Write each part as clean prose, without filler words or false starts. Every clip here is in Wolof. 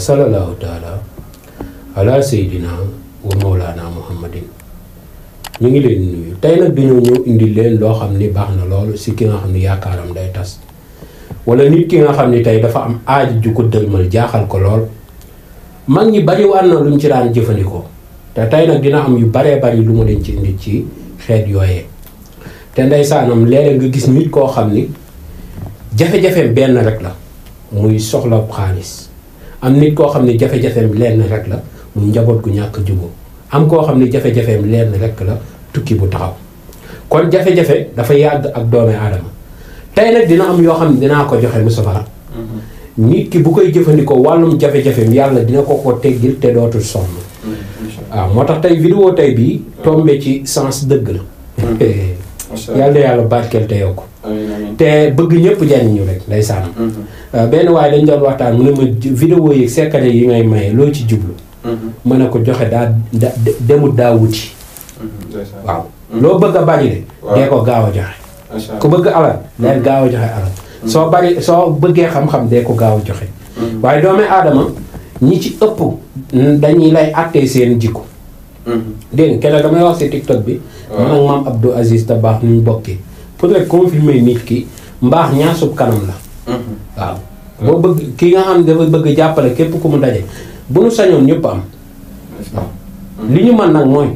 sallallahu taala ala seydina wa mawlana muhammadin. ñu ngi leen nuyu tey nag dañoo ñëw indi leen loo xam ni baax na loolu si ki nga xam ni yaakaaram day tas wala nit ki nga xam ni tey dafa am aaji ju ko dëlmal jaaxal ko lool. mag ñi bari waan na luñ ci daan jëfandikoo te tey nag dina am yu baree bari lu ma leen ci indi ci xeet yooyee te ndeysaanam léeg-léeg nga gis nit koo xam ni jafe-jafeem benn rek la muy soxla xaalis am nit koo xam ni jafe-jafeem lenn rek la muy njaboot gu ñàkk jubóo am koo xam ni jafe-jafeem lenn rek la tukki bu taxaw kon jafe-jafe dafa yàgg ak doomi aadama tey nag dina am yoo xam ne dinaa ko joxe Moustapha nit ki bu koy jëfandikoo wàllum jafe-jafeem yàlla dina ko teggil te dootul sonn waaw moo tax tey vidéo tey bii tombé ci sens dëgg la yàlla barkeel te yokku te bëgg ñëpp jariñu rek nday sànn benn waaye dañ doon waxtaan mu ne ma vidéo yi secret yi ngay maye loo ci jublu mën na ko joxe demut daa wuti waaw loo bëgg a bari de dee ko gaaw a joxe ku bëgg alal deel gaaw a joxe alal soo bëggee xam-xam dee ko gaaw a joxe waaye doomi aadama ñi ci ëpp dañuy lay àttee seen jikko dégg nga kenn damay wax si TikTok bi man ak maam Abdou Aziz te baax nuñ bokkee pour rek confirmer nit ki mbaax ñaasub kanam la waaw boo bëgg ki nga xam ne dafa bëgg jàppale képp ku mu daje bu nu sañoon ñëpp am waaw li ñu mën nag mooy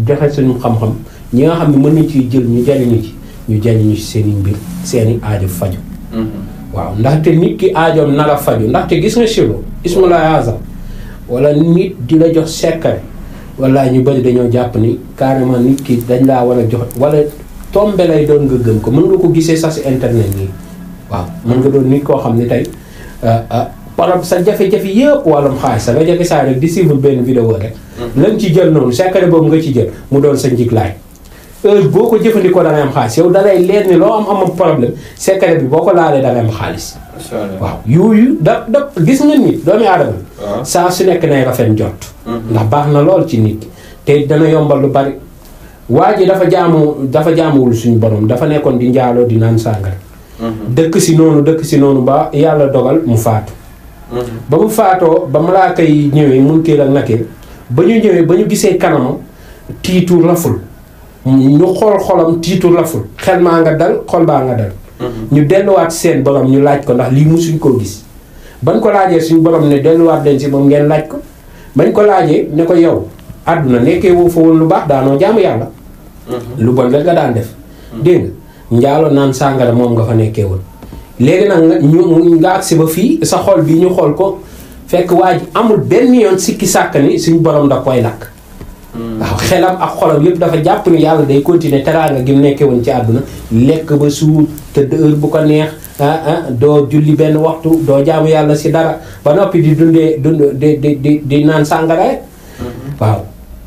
joxe suñu xam-xam ñi nga xam ne mën nañ ciy jël ñu jariñu ci seen i mbir seen i aajo faju waaw ndaxte nit ki aajoom nara faju ndaxte gis nga silo ismulaay azam wala nit di la jox secret wala ñu bëri dañoo jàpp ni carrément nit ki dañ laa war a jox wala tombe lay doon nga gëm ko mën nga ko gisee sax si internet nii waaw mën nga doon nit koo xam ne tey par sa jafe-jafe yëpp wàllum xaalis sa nga jafe saa rek di suivre benn vidéo rek lañ ci jël noonu secret boobu nga ci jël mu doon sa njiglaay heure boo ko jëfandikoo da ngay am xaalis yow da lay leer ni loo am problème secret bi boo ko laalee da ngay am xaalis waaw yooyu da gis nga nit doomi aadama saa su nekk nay rafet njort ndax baax na lool ci nit te dana yombal lu bari waa ji dafa jaamuwul suñu borom dafa nekkoon di njaaloo di naan sàngara dëkk si noonu ba yàlla dogal mu faatu ba mu faatoo ba malaaka yi ñëwee Munkar ak Nakiir ba ñu ñëwee ba ñu gisee kanamam tiitu raful ñu xool xolam tiitu raful xel maa nga dal xol baa nga dal ñu delluwaat seen borom ñu laaj ko ndax lii musuñ koo gis bañ ko laajee suñu borom ne delluwaat leen si moom ngeen laaj ko bañ ko laajee ne ko yow àdduna nekkee woo fa woon lu baax daanoo jaamu yàlla lu bon rek nga daan def dégg nga njaaloo naan sàngara moom nga fa nekkee woon léegi nag nga agsi ba fii sa xol bi ñu xool ko fekk waa ji amul benn yoon sikki sàkk ni suñu borom da koy lakk waaw xelam ak xolam yëpp dafa jàpp ni yàlla day continuer teraanga gi mu nekkee woon ci àdduna lekk ba suur tëdd heure bu ko neex doo julli benn waxtu doo jaamu yàlla si dara ba noppi di dundee di naan sàngara rek waaw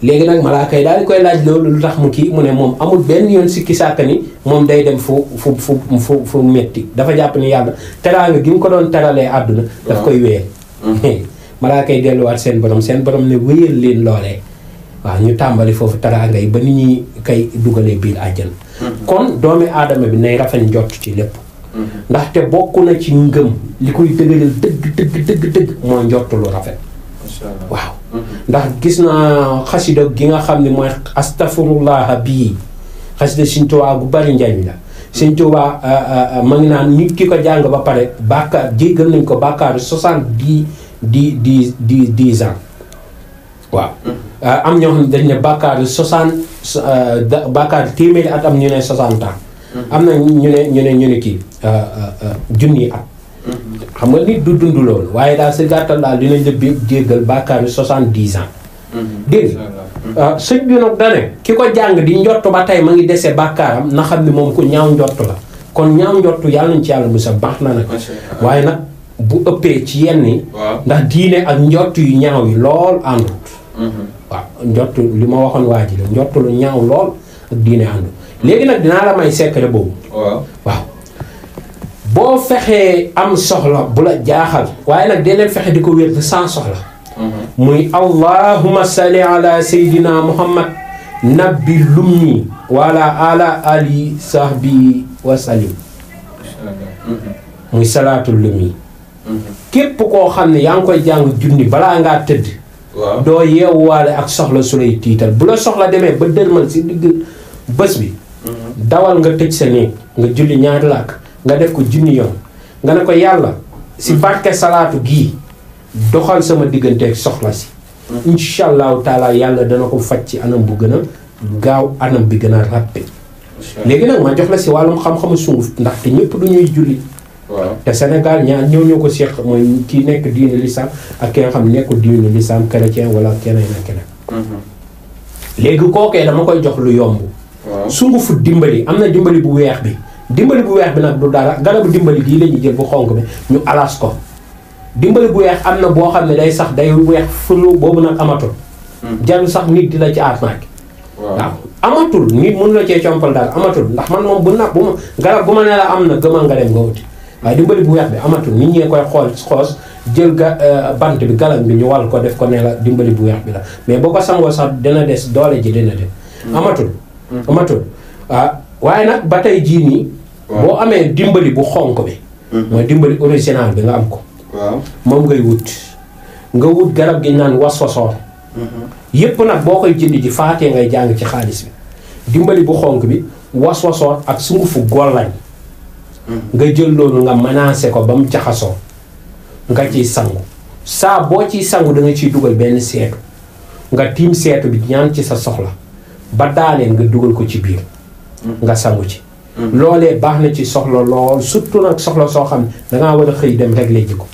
léegi nag malaaka yi daal di koy laaj loolu lu tax mu kii mu ne moom amul benn yoon sikki sàkk ni moom day dem fu metti dafa jàpp ni yàlla teraanga gi mu ko doon teralee àdduna daf koy wéyal malaaka yi delluwaat seen borom ne wéyal leen loolee waaw ñu tàmbali foofu teraanga yi ba nit ñi kay dugalee biir àjjana kon doomi aadama bi nay rafet njort ci lépp ndaxte bokk na ci ngëm li koy dëgëral dëgg mooy njort lu rafet waaw ndax gis naa xasida gi nga xam ne mooy astafurullah bii xasida Sëñ Tuubaa gu bari njariñ la Sëñ Tuubaa ma ngi naan nit ki ko jàng ba pare bàkkaar jéggal nañ ko bàkkaaru 70 ans waaw am ñoo xam ne dañ ne bàkkaaru 60 bàkkaaru téeméeri at am ñu ne 60 ans am na ñu ne kii junni at xam nga nit du dund loolu waaye daal si gàttal daal dinañ la jéggal bàkkaaru 70 ans dégg sëñ bi nag dane ki ko jàng di njott ba tey ma ngi dese bàkkaaram na xam ne moom ku ñaaw njott la kon ñaaw njott yàlla nañ ci yàlla musa baax na nag waaye nag bu ëppee ci yenn yi ndax diine ak njott yu ñaaw yi lool àndut waaw njott li ma waxoon waa ji la njott lu ñaaw lool ak diine àndut léegi nag dinaa la may secret boobu waaw boo fexee am soxla bu la jaaxal waaye nag dee leen fexe di ko wér sans soxla muy allahumma salli ala sayyidina muhammad nabbi lummi wala ala ali sahbi wa salim muy salaatul lummi képp koo xam ne yaa ngi koy jàng junni balaa ngaa tëdd. waaw doo yeewuwaale ak soxla su lay tiital bu la soxla demee ba dërmal si digg bés bi. dawal nga tëj sa néeg nga julli ñaari làkk nga def ko junni yoon nga ne ko yàlla si barke salaatu gii doxal sama digganteeg soxla si. incha allahu taala yàlla dana ko faj ci anam bu gën a gaaw anam bi gën a rapide. léegi nag ma jox la si wàllum xam-xamu sunguf ndaxte ñëpp du ñuy julli. waaw te Sénégal ñoo ko seq mooy kii nekk diine lislaam ak ki nga xam nekkul diine lislaam chrétien wala keneen ak keneen. léegi kookee dama koy jox lu yomb. sungufu dimbali am na dimbali bu weex bi dimbali bu weex bi nag du dara garabu dimbali gii la ñuy jël bu xonk bi ñu alas ko. dimbali bu weex am na boo xam ne day sax day weex fulu boobu nag amatul. jarul sax nit di la ci arnaque. waaw amatul nit mënu la cee compal daal amatul ndax man moom bu ma garab bu ma nee la am na gëmal nga dem nga wuti waaye dimbali bu weex bi amatul nit ñee koy xoos jël bant bi galam bi ñu wal ko def ko ne la dimbali bu weex bi la mais boo ko sangoo sax dina des doole ji dina dem. amatul. waaye nag ba tey jii nii. boo amee dimbali bu xonk bi. mooy dimbali original bi nga am ko. waaw moom ngay wut nga wut garab gi naan waswasoor. yépp nag boo koy jënd ji faatee ngay jàng ci xaalis bi dimbali bu xonk bi waswasoor ak sungufu gollañ. nga jël loolu nga menacé ko ba mu jaxasoo nga ciy sangu saa boo ciy sangu da nga ciy dugal benn seetu nga tiim seetu bi ñaan ci sa soxla ba daaleen nga dugal ko ci biir nga sangu ci. loolee baax na ci soxla lool surtout nag soxla soo xam ne dangaa war a xëy dem régler ji ko.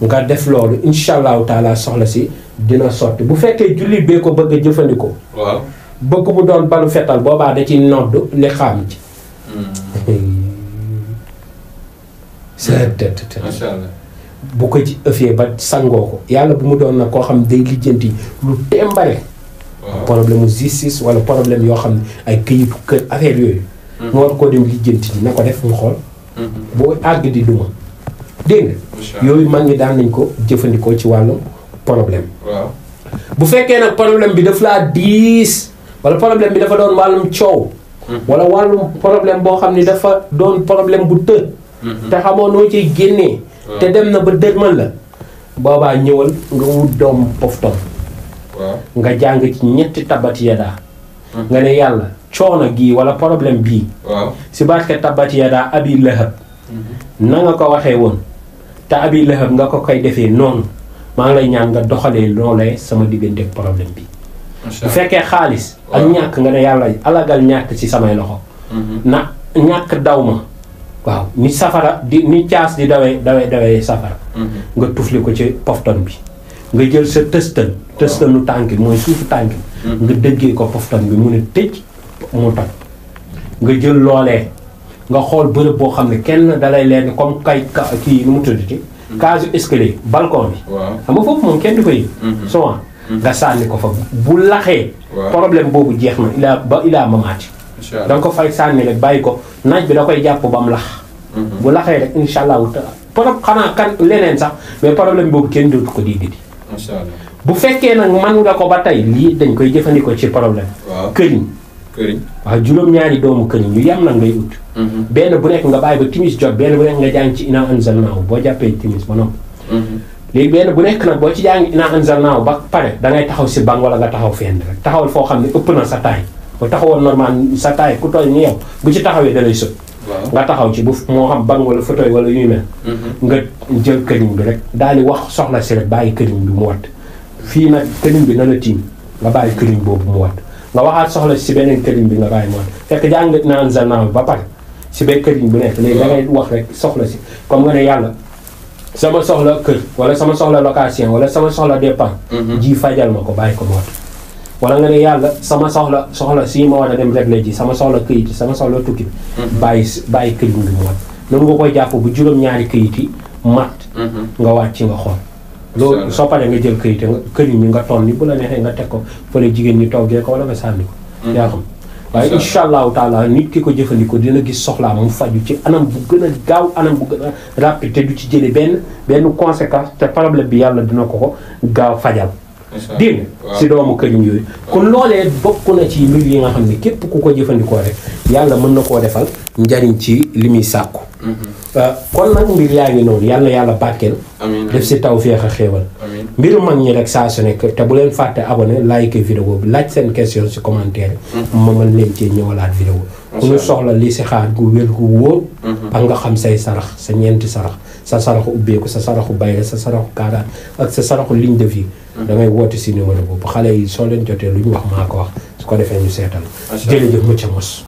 nga def loolu incha allahu taala soxla si dina sotti bu fekkee jullit bee ko bëgg a jëfandikoo. waaw bëgg mu doon balu fetal boobaa da ci nodd li xam ci. macha allah bu ko ci ëffee ba sangoo ko yàlla bu mu doon nag koo xam day lijjanti lu tembare. problème mu justice wala problème yoo xam ne ay këyitu kër affaire yooyu. mu war koo dem lijjanti na ko def mu xool. boo àgg di duma dégg nga. yooyu mag ñi daan nañ ko jëfandikoo ci wàllu problème. waaw bu fekkee nag problème bi daf laa diis wala problème bi dafa doon wàllum coow. wala wàllum problème boo xam ne dafa doon problème bu të. te xamoo noo ciy génnee. te dem na ba dërmal la. boobaa ñëwal nga wut doomu poftom. nga jàng ci ñetti tabat yadaa. nga ne yàlla coono gii wala problème bii. si barke tabat yadaa abi lahab. na nga ko waxee woon. te abi lahab nga ko koy defee noonu. maa ngi lay ñaan nga doxalee loolee sama diggante problème bi. bu fekkee xaalis. ak ñàkk nga ne yàlla alagal ñàkk ci samay loxo. na ñàkk daw ma. waaw ni safara di ni caas di dawee safara. nga tufli ko ci pofton bi. nga jël sa tëstanu tànk mooy suufu tànk nga dëggee ko pofton bi mu ne tëj mu toj. nga jël loolee nga xool bërëb boo xam ne kenn dalay leen comme kii nu mu tuddati. case escalier balcon bi. xam nga foofu moom kenn du ko yëg. souvent nga sànni ko fa bu laxee. problème boobu jeex na ilaa mamaati. da nga ko fay sànni rek bàyyi ko naaj bi da koy jàpp ba mu lax. bu laxee rek incha allahu xanaa kan leneen sax mais problème boobu kenn dootu ko di. macha allah bu fekkee nag mën nga ko ba tey lii dañ koy jëfandikoo ci problème. këriñ. waaw juróom-ñaari doomu këriñ yu yam nag ngay ut. benn bu nekk nga bàyyi ba timis jot benn bu nekk nga jàng ci inaa anzalnaahu boo jàppee timis ba noppi. léegi benn bu nekk nag boo ci jàng inaa anzalnaahu ba pare da ngay taxaw si banc wala nga taxaw fenn rek taxawal foo xam ne ëpp na sa taay. bu taxawoon normal sa taay ku tooy ni yow bu ci taxawee da lay sët. nga taxaw ci bu moo xam banc wala fauteuil wala yu mel. nga jël këriñ bi rek daal di wax soxla si rek bàyyi këriñ bi mu watt. fii nag këriñ bi na la tiim nga bàyyi këriñ boobu mu watt nga waxaat soxla si beneen këriñ bi nga bàyyi mu watt fekk jàng naa anzalnaahu ba pare si benn këriñ bu nekk léegi da ngay wax rek soxla si comme nga ne yàlla sama soxla kër wala sama soxla location wala sama soxla dépense. ji fajal ma ko bàyyi ko mu watt. wala nga ne yàlla sama soxla si ma war a dem régler ji sama soxla këyit sama soxla tukki bi. bàyyi këyit bi mu mat noonu nga koy jàpp bu juróom-ñaari këyit yi mat. nga wàcc nga xool. loolu soo paree nga jël këyit këyit mi nga toll ni bu la neexee nga teg ko fële jigéen ñi toggee ko wala nga sànni ko. yaa xam waaye incha allahu taala nit ki ko jëfandikoo dina gis soxlaa mu faju ci anam bu gën a gaaw anam bu gën a rapide te du ci jëlee benn conséquence te problème bi yàlla dina ko gaaw fajal. dégg nga si doomu këriñ yooyu kon loolee bokk na ci mbir yi nga xam ne képp ku ko jëfandikoo rek yàlla mën na koo defal njariñ ci li muy sàkku kon nag mbir yaa ngi noonu yal na yàlla barkeel. amiin def si tawfeex a xéewal. amiin mbiru mag ñi rek saa su nekk te bu leen fàtte abonné like vidéo bi laaj seen question si commentaire ma mën leen cee ñëwalaat vidéo ku ñu soxla li si xaar gu wér gu wóor. ak nga xam say sarax sa ñeenti sarax sa saraxu ubbeeku sa saraxu bayre sa saraxu kaaraat ak sa saraxu ligne de vie. da ngay woote si numéro boobu xale yi soo leen jotee lu ñu wax maa ko wax su ko defee ñu seetal. jërëjëf mucc mos.